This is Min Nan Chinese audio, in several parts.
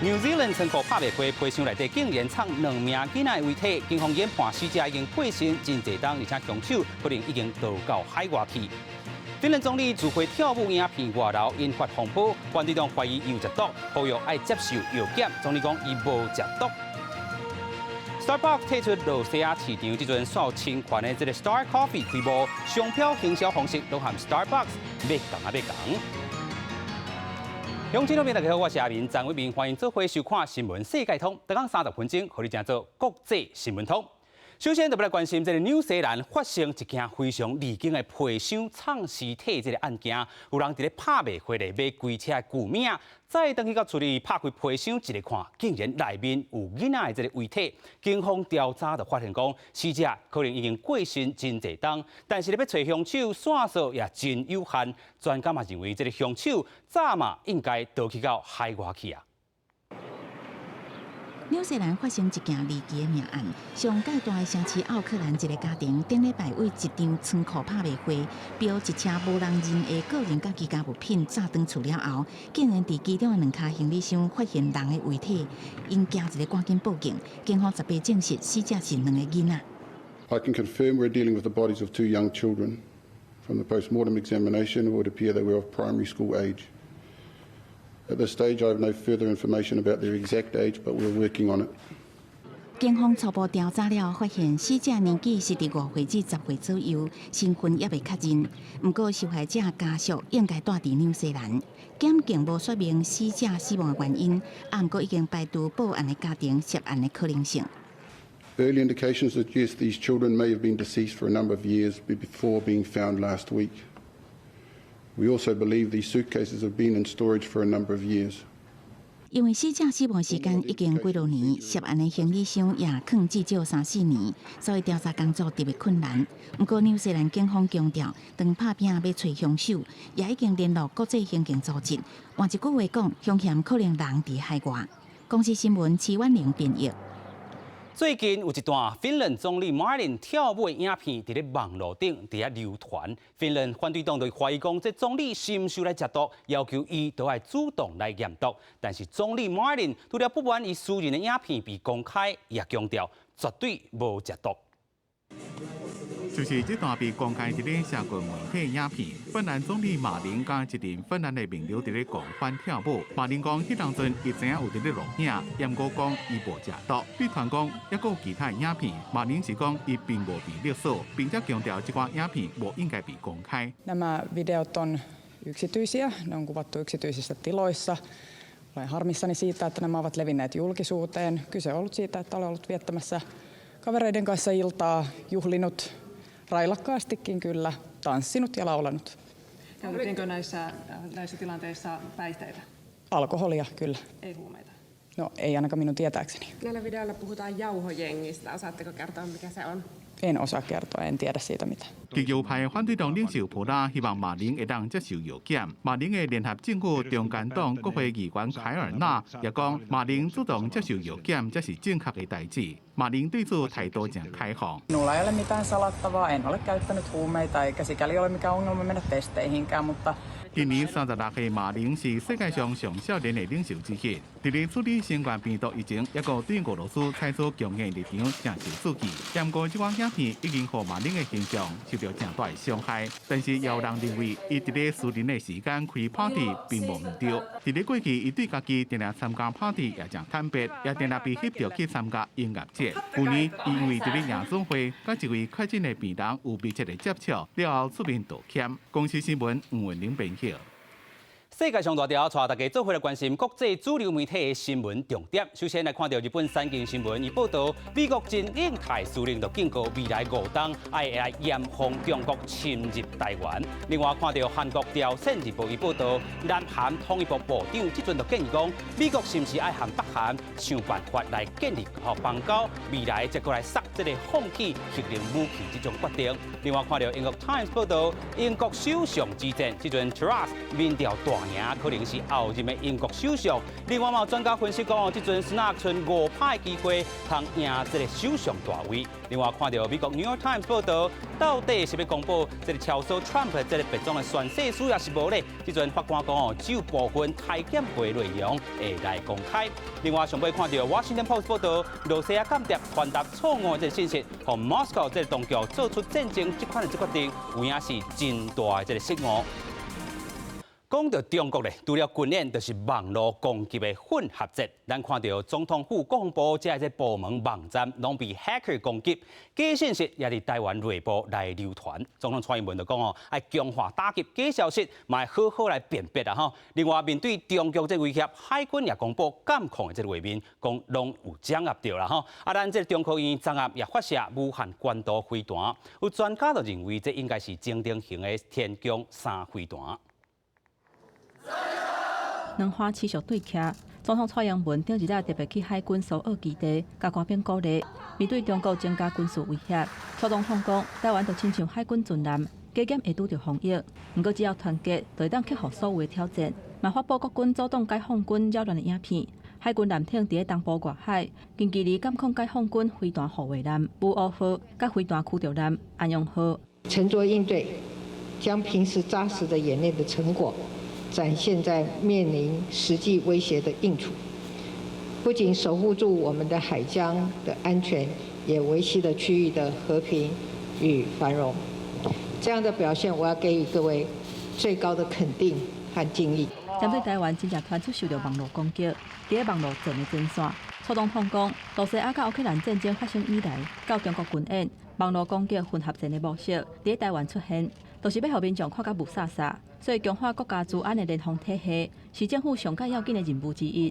New Zealand 倉庫拍賣會皮箱內底竟然藏兩名囡仔的遺體，警方研判死者已經過身真濟冬，而且兇手可能已經逃到海外去。芬蘭總理自費跳舞影片外流，引發風波，反對黨懷疑伊有食毒，呼籲愛接受藥檢。總理講伊無食毒。Starbucks 退出露西亞市場，這陣受侵權的這个 Star Coffee 開幕，商標行銷方式攏和 Starbucks 欲仝仔欲仝。鄉親朋友大家好，我是阿明張偉明，歡迎做伙收看新聞世界通，逐工30分鐘，予你成做國際新聞通。首先，就欲來關心這个紐西蘭發生一件非常離奇的皮箱藏屍體這个案件，有人佇咧拍賣會咧買機車的舊物仔，再轉去到厝裡拍開皮箱一个看，竟然內面有囡仔的這个遺體。警方調查就發現講，死者可能已經過身真濟冬，但是咧欲揣兇手線索也真有限。專家嘛認為，這个兇手早嘛應該逃去到海外去啊。紐西蘭發生一件離奇的命案，上蓋大的城市奧克蘭一个家庭，頂禮拜為一場倉庫拍賣會，標一車無人認的個人佮居家物品早轉厝了後，竟然佇其中的兩跤行李箱發現人的遺體，𪜶驚一个趕緊報警，警方18證實死者是兩个囡仔。 I can confirm we're dealing with the bodies of two young children. From the post-mortem examination, it would appear they were of primary school age. At this stage, I have no further information about their exact age, but we're working on it. 警方初步調查了，發現死者年紀是佇5歲至10歲左右，身份猶未確認。毋過受害者家屬應該蹛佇紐西蘭。檢警無說明死者死亡的原因，啊，毋過已經排除報案的家庭涉案的可能性。 Early indications suggest these children may have been deceased for a number of years before being found last week. We also believe these suitcases have been in storage for a number of years. 因為死者死亡時間已經幾落年，涉案的行李箱也囥至少三四年，所以調查工作特別困難。毋過紐西蘭警方強調，當拍拚欲揣兇手，也已經聯絡國際刑警組織。換一句話講，兇嫌可能人佇海外。公視新聞齊婉玲編譯。最近有一段芬蘭總理馬林跳舞的影片佇咧網路頂佇遐流傳。芬蘭反對黨就懷疑講，這總理是毋是來食毒，要求伊都愛主動來驗毒。但是總理馬林除了不滿伊私人的影片被公開，也強調絕對無食毒。就是這段被公開佇咧社群媒體影片，芬蘭總理馬林佮一陣芬蘭的名流佇咧狂歡跳舞。馬林講，彼當陣伊知影有佇咧錄影，毋過講伊無食毒。被傳講猶閣有其他影片，馬林是講伊並無被勒索，並且強調這款影片無應該被公開。 Nämä videot on yksityisiä, ne on kuvattu yksityisissä tiloissa. Olen harmissani siitä, että nämä ovat levinneet julkisuuteen. Kyse on ollut siitä, että olen ollut viettämässä kavereiden kanssa iltaa, juhlinut railakkaastikin kyllä, tanssinut ja laulanut. Käytettiinkö näissä tilanteissa päihteitä? Alkoholia kyllä. Ei huumeita? No ei ainakaan minun tietääkseni. Näillä videoilla puhutaan jauhojengistä. Osaatteko kertoa, mikä se on? En osaa kertoa, en tiedä siitä mitään. 極右派反對黨領袖普拉希望馬林會當接受藥檢。馬林的聯合政府中間黨國會議員凱爾納也講，馬林主動接受藥檢，才是正確的代誌。馬林對此態度誠開放。 Minulla ei ole mitään salattavaa, en ole käyttänyt huumeita eikä sikäli ole mikään ongelma mennä testeihinkään, mutta 今年36歲馬林是世界上上少年的領袖之一。佇咧處理新冠病毒疫情，猶閣對俄羅斯採取強硬立場，誠受注意。毋過這款影片已經予馬林的形象受著誠大的傷害。但是也有人認為，伊佇咧私人的時間開 party 並無毋對。佇咧過去，伊對家己定定參加 party 也誠坦白，也定定被翕著去參加音樂節。去年，伊因為佇咧夜總會佮一位確診的病人有密切的接觸，了後出面道歉。公視新聞吳文玲編譯。世界上大條，帶大家做伙來關心國際主流媒體的新聞重點。首先來看著日本產經新聞，伊報導美國前印太司令就警告未來5冬愛來嚴防中國侵入台灣。另外看著韓國朝鮮日報伊報導，南韓統一部部長這陣就建議講，美國是毋是愛和北韓想辦法來建立吼邦交，未來才閣來殺這个放棄核能武器這種決定。另外看著英國 Times 報導，英國首相之戰，這陣 Truss 民調大贏。贏可能是後任的英國首相。另外嘛，有專家分析講，這陣蘇納克賰五趴的機會通贏這个首相大位。另外看著美國《New York Times》報道，到底是欲公布這个超數 Trump 這个白種的宣誓書，抑是無咧？這陣法官講哦，只有部分篩檢過的內容會來公開。另外上尾看著《Washington Post》報道，羅西亞間諜傳達錯誤的這个信息，予 Moscow 這个當局做出戰爭這款的這決定，有影是真大的這个失誤。講到中國咧，除了軍演，就是網路攻擊的混合戰。咱看著總統府、國防部這个部門網站，攏被 hacker 攻擊，假信息也佇臺灣內部來流傳。總統蔡英文就講哦，愛強化打擊假消息，嘛愛好好來辨別啊吼。另外，面對中國這个威脅，海軍也公布監控的這个畫面，講攏有掌握著啦吼。啊，咱這个中科院昨暗也發射無限關度飛彈，有專家就認為這應該是偵察型的天弓三飛彈。兩岸持續對徛，總統蔡英文頂日仔特別去海軍蘇澳基地，共官兵鼓勵。面對中國增加軍事威脅，蔡總統講，臺灣就親像海軍巡艦，加減會拄著風雨，毋過只要團結，就會當克服所有的挑戰。嘛發布國軍阻擋解放軍擾亂的影片，海軍艦艇佇咧東部外海，近距離監控解放軍飛彈護衛艦武男號、佮飛彈驅逐艦安陽號。沉著應對，將平時紮實的演練的成果，展現在面臨實際威脅的應處，不僅守護住我們的海疆的安全，也維繫了區域的和平與繁榮。這樣的表現，我要給予各位最高的肯定和敬意。針對臺灣真正傳出受著網路攻擊，佇咧網路戰的前線，蔡總統講，羅西亞佮烏克蘭戰爭發生以來，到中國軍演、網路攻擊混合戰的模式，佇咧臺灣出現，就是欲予民眾看甲霧煞煞。所以強化國家資安的聯防體系，是政府上蓋要緊的任務之一。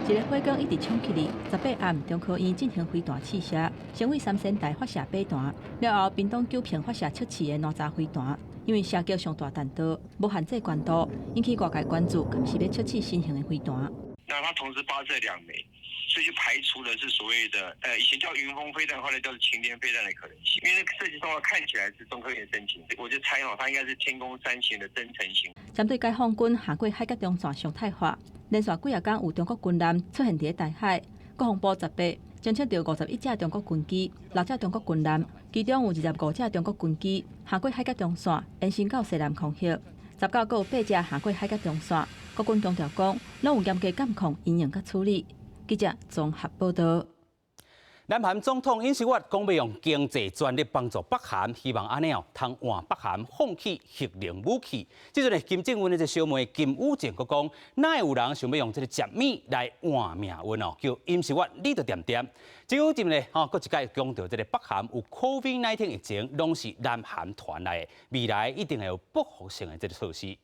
一个火光一直衝起來，18暗中科院進行飛彈試射，先對三仙台發射靶彈，了後屏東九坪發射測試的哪吒飛彈，因為射擊上大彈道，無限制高度，引起外界關注，敢是欲測試新型的飛彈？那它同時發射兩枚，所以就排除了是所謂的，以前叫雲峰飛彈，後來叫做擎天飛彈的可能性。因為那個設計方法看起來是中科院申請，我就猜哦，它應該是天弓三型的增程型。針對解放軍跨過海峽中線常態化，連續幾仔工有中國軍艦出現佇咧台海，國防部18偵測著51隻中國軍機、六隻中國軍艦，其中有25隻中國軍機跨過海峽中線，延伸到西南空域。19閣有八隻跨過海峽中線，國軍強調講，攏有嚴格監控、因應佮處理。記者綜合報道。南韓總統尹錫悅講欲用經濟全力幫助北韓，希望按呢哦，通換北韓放棄核能武器。這陣呢，金正恩的這小妹金與正閣講，哪會有人想欲用這个食物來換命運哦？叫尹錫悅你著恬恬。金與正呢，吼，閣一擺強調這个北韓有 COVID-19 疫情，攏是南韓傳來的，未來一定會有報復性的這个措施。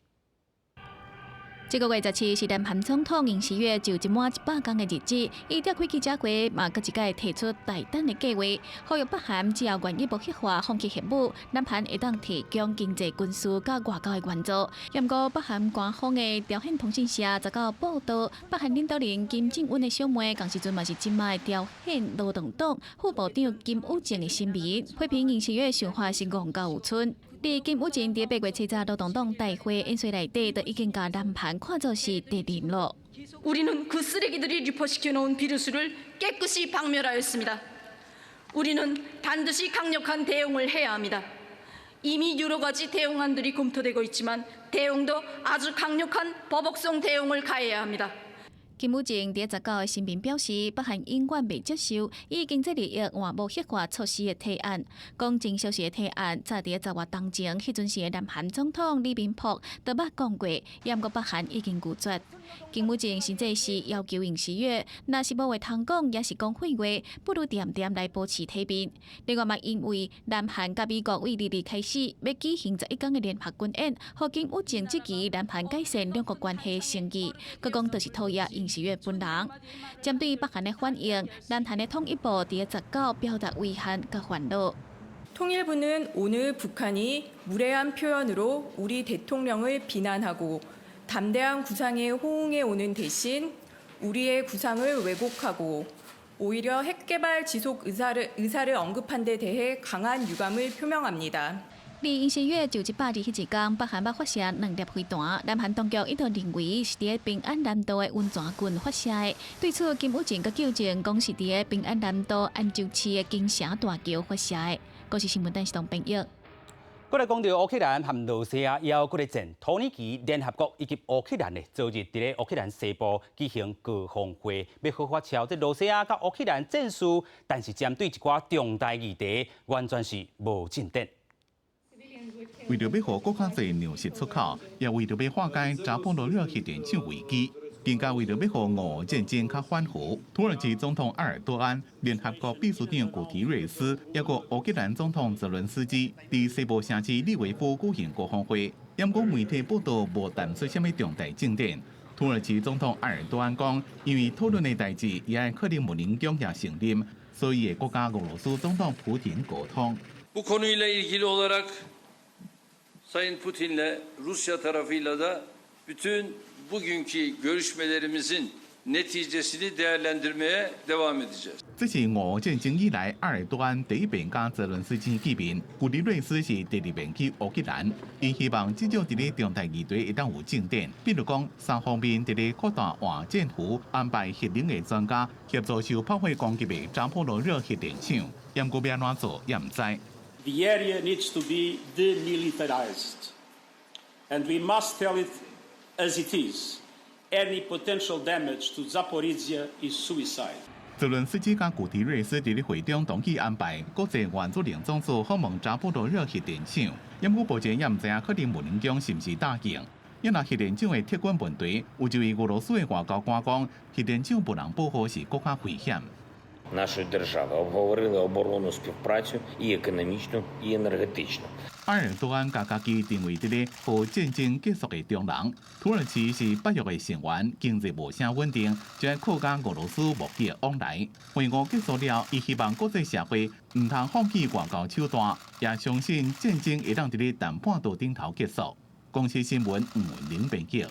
這个月17是南韓總統尹錫悅就職滿100工的日子，伊召開記者會，嘛閣一擺提出大膽的計畫，呼籲北韓只要願意無核化、放棄核武，南韓會當提供經濟、軍事佮外交的援助。毋過北韓官方的朝鮮通訊社19報道，北韓領導人金正恩的小妹，仝時陣嘛是這擺朝鮮勞動黨副部長金與正的新聞，批評尹錫悅想法是戇猴有賰。佇金與正佇8月7日勞動黨大會演說內底，就已經共南韓看作是敵人囉。 우리는 그 쓰레기들이 유포시켜 놓은 비루스를 깨끗이 박멸하였습니다. 우리는 반드시 강력한 대응을 해야 합니다. 이미 여러 가지 대응안들이 검토되고 있지만 대응도 아주 강력한 보복성 대응을 가해야 합니다. 金與正佇19的聲明表示，北韓永遠袂接受以經濟利益換無核化措施的提案。講真相似的提案，早佇10月當前，彼陣時的南韓總統李明博都捌講過，毋過北韓已經拒絕。金與正甚至是要求尹錫悅，若是無話通講，抑是講廢話，不如恬恬來保持體面。另外嘛，因為南韓佮美國對22日開始欲舉行11工的聯合軍演，予金與正質疑南韓改善兩國關係誠意，閣講就是討厭尹錫悅本人。針對北韓的反應，南韓的統一部佇19表達遺憾佮煩惱。 통일부는 오늘 북한이 무례한 표현으로 우리 대통령을 비난하고 담대한 구상에 호응해 오는 대신 우리의 구상을 왜곡하고 오히려 핵개발 지속 의사를 언급한 데 대해 강한 유감을 표명합니다. 2011月9日彼一工，北韓捌發射兩粒飛彈，南韓當局一度認為是佇平安南道的溫泉郡發射的。對此，金與正閣糾正，講是佇平安南道安州市的金城大橋發射的。公視新聞陳世東編譯。閣來講著烏克蘭和羅西亞猶閣咧戰，土耳其、聯合國以及烏克蘭呢，昨日佇咧烏克蘭西部舉行高峰會，欲好好喬這羅西亞佮烏克蘭戰事，但是針對一寡重大議題，完全是無進展。為著欲予閣較濟糧食出口，也為著欲化解扎波羅熱核電廠危機，更加為著欲予俄烏戰爭較緩和，土耳其總統埃爾多安、聯合國秘書長古提瑞斯，抑閣烏克蘭總統澤倫斯基，佇西部城市利維夫舉行高峰會。毋過媒體報道無談出啥物重大進展。土耳其總統埃爾多安講，因為討論的代誌，伊愛克里姆林宮也承認，所以會閣佮俄羅斯總統普廷溝通。 Bu konuyla ilgili olarak Sayın Putin'le Rusya tarafıyla da bütün bugünkü görüşmelerimizin neticesini değerlendirmeye devam edeceğiz. 這是俄烏戰爭以來，埃爾多安第一遍佮澤倫斯基見面，古特瑞斯是第二遍去烏克蘭，𪜶希望至少佇咧重大議題會當有進展，比如講三方面佇咧擴大換戰俘，安排核能的專家協助受炮火攻擊的扎波羅熱核電廠，毋過欲按怎做也毋知。 The area needs to be demilitarized, and we must tell it as it is. Any potential damage to Zaporizhia is suicide. 澤倫斯基佮古特瑞斯佇咧會中同意安排國際原子能總署訪問扎波羅熱核電廠，毋過目前也毋知影克里姆林宮是毋是答應。因為核電廠的撤軍問題，有一位俄羅斯的外交官講，核電廠無人保護是閣較危險。 Нашої держави обговорили оборонну співпрацю і економічну, і енергетичну. 埃爾多安共家己定位佇咧予戰爭結束的中人。土耳其是北約的成員，經濟無啥穩定，就愛靠佮俄羅斯貿易往來。會晤結束了，伊希望國際社會毋通放棄外交手段，也相信戰爭會當佇咧談判桌頂頭結束。公視新聞吳文玲編輯。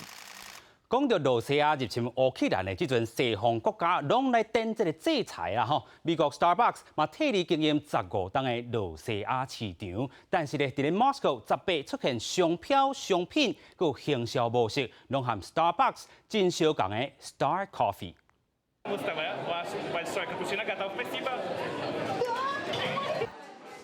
講著羅西亞入侵烏克蘭的這陣，西方國家攏來頂這个制裁啦吼。美國 Starbucks 嘛退離經營15冬的羅西亞市場，但是咧，佇咧 Moscow 18出現商標、商品閣行銷模式，攏和 Starbucks 真相仝的 Star Coffee。 Выставляя большое готов. Спасибо.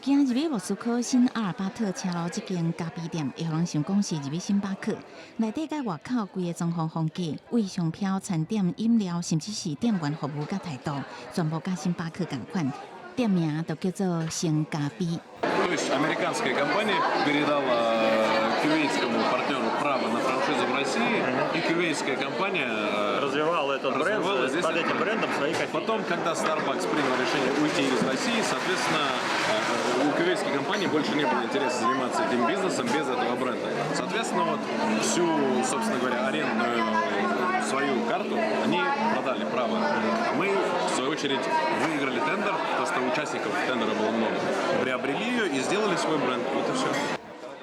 行入去莫斯科新阿爾巴特車路這間咖啡店，會予人想講是入去星巴克。內底佮外口規个裝潢風格，為商標、餐點、飲料，甚至是店員服務佮態度，全部佮星巴克仝款。店名就叫做星咖啡。 То есть американская компания передала кувейтскому партнеру право на франшизу в России, и кувейтская компания развивала этот бренд, развивала здесь под этот этим бренд. Брендом свои кофейни. Потом, когда Starbucks принял решение уйти из России, соответственно, у кувейтской компании больше не было интереса заниматься этим бизнесом без этого бренда. Соответственно, вот всю, собственно говоря, арендную свою карту они продали право. А мы, в свою очередь, выиграли тендер, потому что участников тендера было много. Приобрели ее и сделали свой бренд. Вот и все.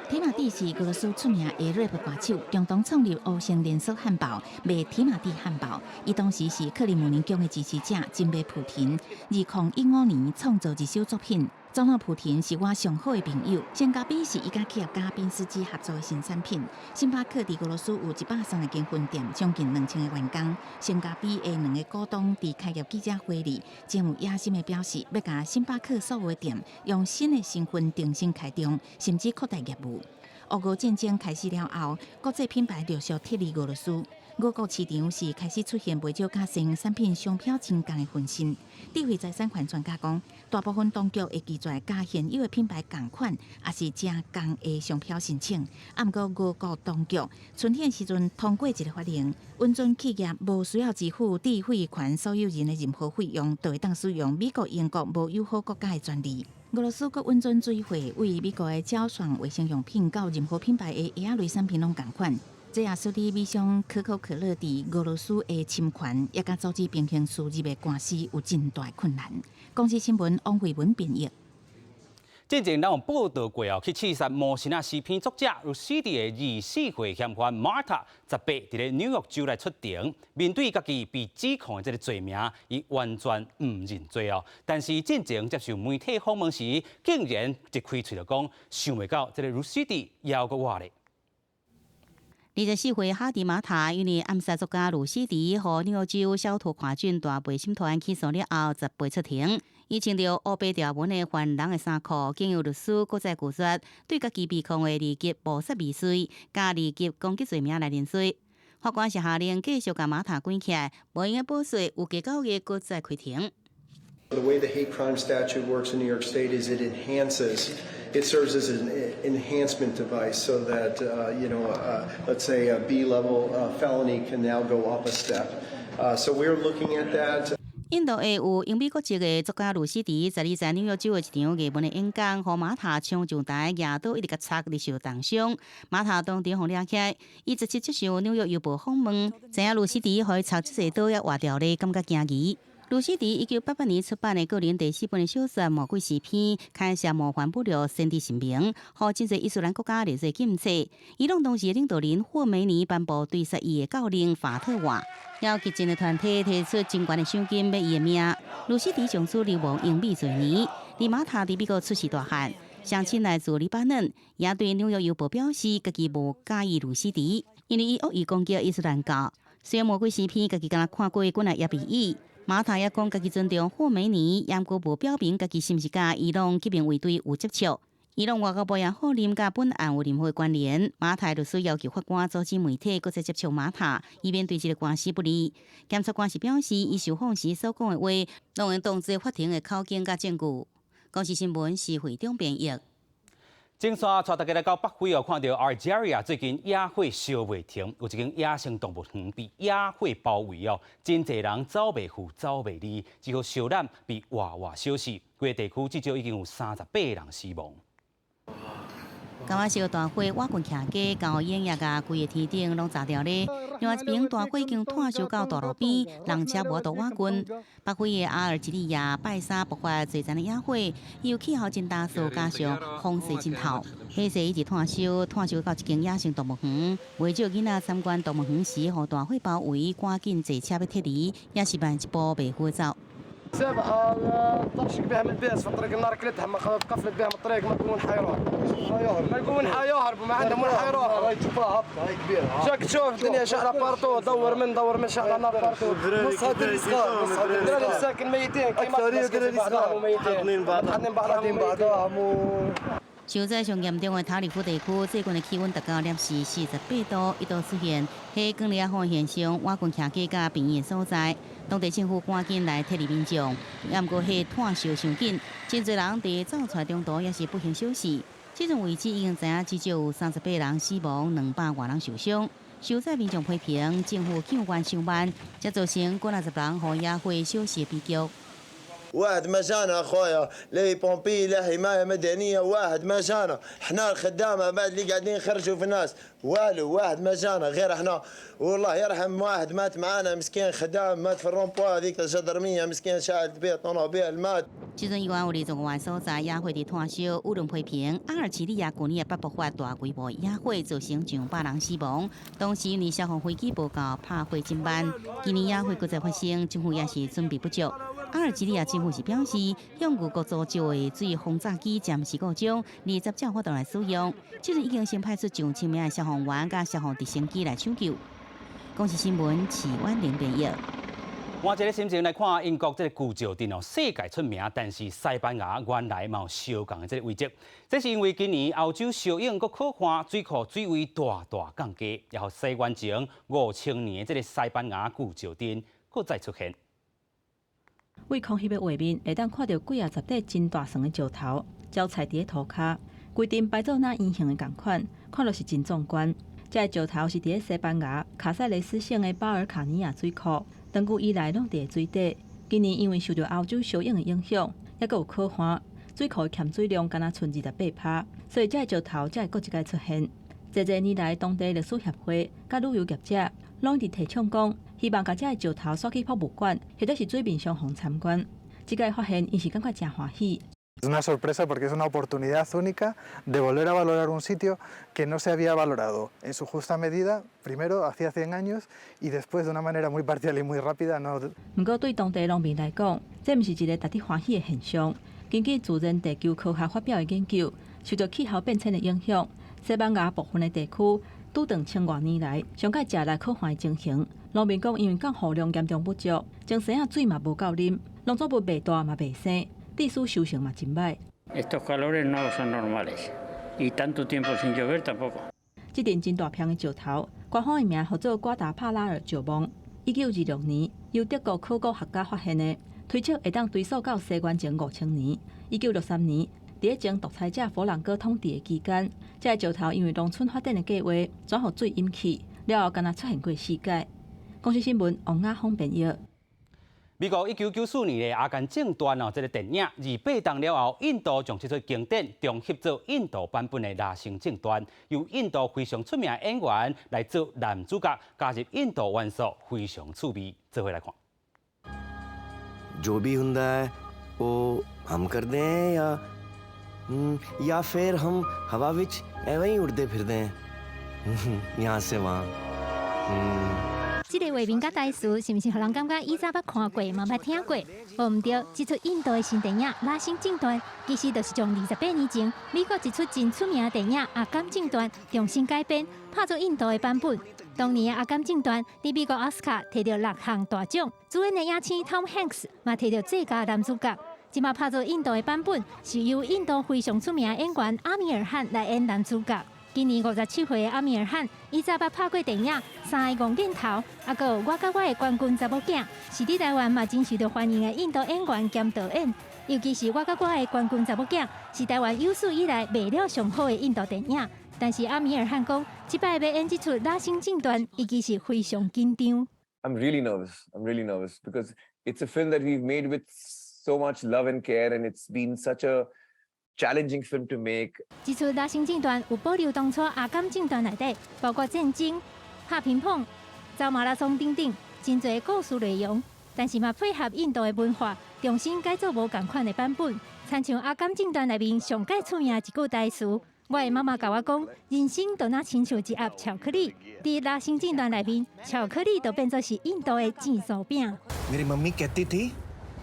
提馬蒂是俄羅斯出名的 rap 歌手，共同創立烏星連鎖漢堡，賣提馬蒂漢堡。伊當時是克里姆林宮的支持者，真罵普廷。2015年創作一首作品，總統普廷是我上好的朋友。星咖啡是伊佮企業家賓斯基合作的新產品。星巴克佇俄羅斯有130間分店，將近2000個員工。星咖啡的兩个股東佇開業記者會裡，真有野心的表示，欲共星巴克所有的店用新的身份重新開張，甚至擴大業務。俄烏戰爭開始了後，國際品牌陸續撤離俄羅斯。俄國市場是開始出現袂少佮新產品商標真仝的分身。智慧財產權專家講，大部分當局會拒絕佮現有的品牌仝款，抑是誠仝的商標申請。啊，毋過俄國當局春天時陣通過一个法令，允准企業無需要支付智慧權所有人的任何費用，就會當使用美國、英國無友好國家的專利。俄羅斯閣允准水貨對美國的嬌爽衛生用品到任何品牌的藥仔類產品攏仝款。這也使得美商可口可樂佇俄羅斯的侵權，也佮阻止平行輸入的官司有真大困難。公視新聞王慧文編譯。之前咱有報道過哦，去刺殺魔神仔詩篇作者魯斯迪的24歲嫌犯馬塔，18佇咧紐約州來出庭，面對家己被指控的這个罪名，伊完全毋認罪哦。但是進前接受媒體訪問時，竟然一開喙就講，想袂到這个魯斯迪猶閣活咧。 24歲哈迪馬塔因為暗殺作家魯斯迪予紐約州小托華郡大陪審團起訴了後，十八出庭。伊穿著烏白條紋的犯人的衫褲，經由律師閣再拒絕對家己被控的二級謀殺未遂佮二級攻擊罪名來認罪。法官是下令繼續共馬塔關起來，無閒保釋，預計9月閣再開庭。 The way the hate crime statute works in New York State is it enhances, it serves as an enhancement device so that, let's say a B level felony can now go up a step. So we're looking at that. 印度裔有英美國籍的作家魯斯迪，12在紐約州的一場藝文的演講，予馬塔衝上台，舉刀一直共插而受重傷。馬塔當場予掠起來，伊17接受紐約郵報訪問，知影魯斯迪予伊插這濟刀猶活著咧，感覺驚異。魯斯迪1988年出版的個人第四本的小說《魔鬼詩篇》，開設魔幻部落先知神明，予真濟伊斯蘭國家列做禁制。伊朗當時的領導人霍梅尼頒布追殺伊的詔令法特瓦，有激進的團體提出真懸的賞金欲伊的命。魯斯迪從此流亡英美濟年，而馬塔佇美國出世大漢，雙親來自黎巴嫩，也對紐約郵報表示，家己無佮意魯斯迪，因為伊惡意攻擊伊斯蘭教。雖然魔鬼詩篇家己敢若看過，本來也袂意。馬塔也講，家己尊重霍梅尼，毋過無表明家己是毋是佮伊朗革命衛隊有接觸。伊朗外交部也否認佮本案有任何關聯。馬塔律師要求法官阻止媒體閣再接觸馬塔，以免對這个官司不利。檢察官是表示，伊受訪時所講的話，攏會當做法庭的口供佮證據。公視新聞是會長編譯。正煞帶大家來到北非哦，看著阿爾及利亞最近野火燒袂停，有一間野生動物園被野火包圍哦，真濟人走袂赴、走袂離，只好燒攬被活活燒死。規个地區至少已經有38個人死亡。九仔燒大火，瓦棍徛街、高影也共規个天頂攏炸掉咧。另外一邊大火已經湠燒到大路邊，人車無法度倚近。北非的阿爾及利亞拜三爆發濟層的野火，由氣候真乾燥，加上風勢真透，火勢一直湠燒，湠燒到一間野生動物園。袂少囡仔參觀動物園時，予大火包圍，趕緊坐車欲撤離，也是慢一步袂赴走。 سبعة طرشق بهم البيس في الطريق، النار كلتها ما قفلت بهم الطريق، ما يكون حيروح ما يكون حيهربوا، ما عندهم وين حيروحوا. هاي تشوفها هبطه هاي كبيره، جاك تشوف الدنيا شعله partout، دور من دور من شعله نار partout. نصها دري صغار، نصها دري ساكن ميتين، اكثريه دري صغار ميتين حاضنين بعضهم بعضهم. 受災上嚴重的塔里夫地區，最近的氣溫達到攝氏48度，一度出現火光烈火現象，瓦棍徛街佮病院的所在。當地政府趕緊來撤離民眾，毋過火湠燒傷緊，真濟人佇走出來中途也是不幸燒死。這陣為止已經知影至少有38人死亡，200外人受傷。受災民眾批評政府救援傷慢，才造成幾若十人予野火燒死的悲劇。 واحد ما جانا اخويا، لا pompiers لا حمايه مدنيه، واحد ما جانا. احنا الخدامه بعد اللي قاعدين يخرجوا في الناس، والو واحد ما جانا غير احنا. والله يرحم واحد مات معانا مسكين، خدام مات في ال rond-point هذيك الجدرميه، مسكين شاعل بيه طوموبيل مات. 這陣猶原有25萬所在野火佇湠燒，輿論批評阿爾及利亞舊年也捌爆發大規模野火，造成上百人死亡。當時因為消防飛機無夠，拍火真慢。今年野火閣再發生，政府也是準備不足。阿爾及利亞政府是表示，向外國租借的水轟炸機暫時故障，20才有法度來使用。這陣已經先派出上千名的消防員佮消防直升機來搶救。公視新聞，徐婉玲編譯。換一个心情來看，英國這个舊石鎮哦，世界出名，但是西班牙原來嘛有相仝的這个遺跡。這是因為今年歐洲燒湧閣洘旱，水庫水位大大降低，予西元前5000年的這个西班牙舊石鎮閣再出現。對空翕的畫面，會當看著幾仔十塊真大叢的石頭，交錯佇咧塗跤，規陣排做若圓形的仝款，看落是真壯觀。這个石頭是佇咧西班牙卡塞雷斯省的巴爾卡尼亞水庫，長久以來攏佇咧水底。今年因為受著歐洲燒湧的影響，猶閣有洘旱，水庫的欠水量干焦賰28%，所以這个石頭才會閣一擺出現。濟濟年來，當地歷史協會佮旅遊業者攏一直提倡講，希望共這个石頭徙去博物館，或者是水面上予參觀。這擺發現，𪜶是感覺誠歡喜。Es una sorpresa porque es una oportunidad única de volver a valorar un sitio que no se había valorado en su justa medida, primero hacía 100 años y después de una manera muy parcial y muy rápida. No. 毋過對當地農民來講，這毋是一個值得歡喜的現象。根據自然地球科學發表的研究，受著氣候變遷的影響，西班牙部分的地區拄著千外年來上蓋食力可旱的情形。農民講，因為降雨量嚴重不足，種生仔水嘛無夠啉，農作物袂大嘛袂生，致使收成嘛真䆀。 Estos calores no son normales y tanto tiempo sin llover tampoco。這陣真大片的石頭，官方的名號做瓜達帕拉爾石甕。1926年由德國考古學家發現的，推測會當追溯到西元前5000年。1963年，佇前獨裁者佛朗哥統治的期間，這個石頭因為農村發展的計劃轉予水淹去，了後敢若出現過四擺。公視新聞王亞峰編譯。美國1994年的《阿甘正傳》哦，這个電影二八冬了後，印度將這齣經典重翕做印度版本的《雷神正傳》，由印度非常出名的演員來做男主角，加入印度元素，非常趣味。做伙來看。 ਜੋ ਵੀ ਹੁੰਦਾ ਹੈ ਉਹ ਹਮ ਕਰਦੇ ਹੈ ਜਾਂ ਜਾਂ ਫਿਰ ਹਮ ਹਵਾ ਵਿੱਚ ਐਵੇਂ ਹੀ ਉੜਦੇ ਫਿਰਦੇ हैं यहाँ से वहाँ। 這个畫面佮台詞，是毋是予人感覺以前捌看過，嘛捌聽過？無毋對，這齣印度的新電影《雷神正傳》，其實就是將28年前美國一齣真出名的電影《阿甘正傳》重新改編，拍做印度的版本。當年的《阿甘正傳》佇美國奧斯卡摕著六項大獎，主演的影星 Tom Hanks 嘛摕著最佳男主角。這馬拍做印度的版本，是由印度非常出名的演員阿米爾汗來演男主角。今年57歲的阿米爾汗，以前捌拍過電影《三个戇囡頭》，猶閣有我佮我的冠軍查某囝，是佇台灣嘛真受著歡迎的印度演員兼導演。尤其是我佮我的冠軍查某囝，是台灣有史以來賣了上好的印度電影。但是阿米爾汗講，這擺欲演這齣《雷神正傳》，伊其實非常緊張。 I'm really nervous. I'm really nervous because it's a film that we've made with so much love and care, and it's been such a challenging film to make. 這齣《雷神正傳》有保留當初《阿甘正傳》內底，包括戰爭、拍乒乓、走馬拉松等等，真濟故事內容。但是嘛配合印度的文化，重新改做無仝款的版本。親像《阿甘正傳》內面上蓋出名的一句台詞：我的媽媽共我講，人生就若親像一盒巧克力。佇《雷神正傳》內面，巧克力就變做是印度的戰術餅。 मेरी मम्मी कहती थी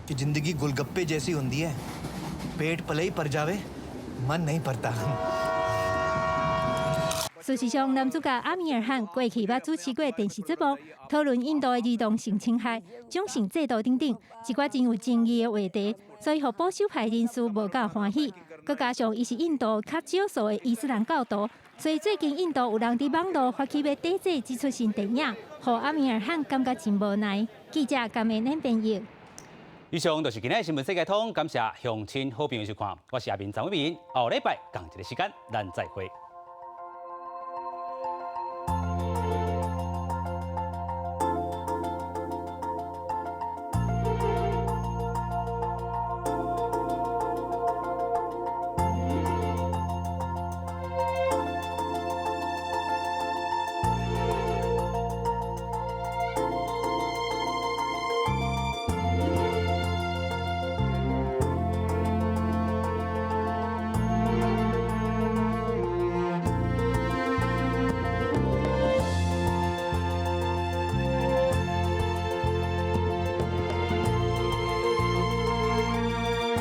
कि जिंदगी गोलगप्पे जैसी होती है, पेट भले ही भर जावे, मन नहीं भरता。事實上，男主角阿米爾汗過去捌主持過電視節目，討論印度的兒童性侵害、種姓制度等等，一寡真有爭議的話題，所以予保守派人士無夠歡喜。閣加上伊是印度較少數的伊斯蘭教徒，所以最近印度有人佇網路發起欲抵制這齣新電影，予阿米爾汗感覺真無奈。記者甘美恁編譯。以上就是今日的新聞世界通，感謝鄉親好朋友收看，我是阿明張偉明，後禮拜仝一个時間，咱再會。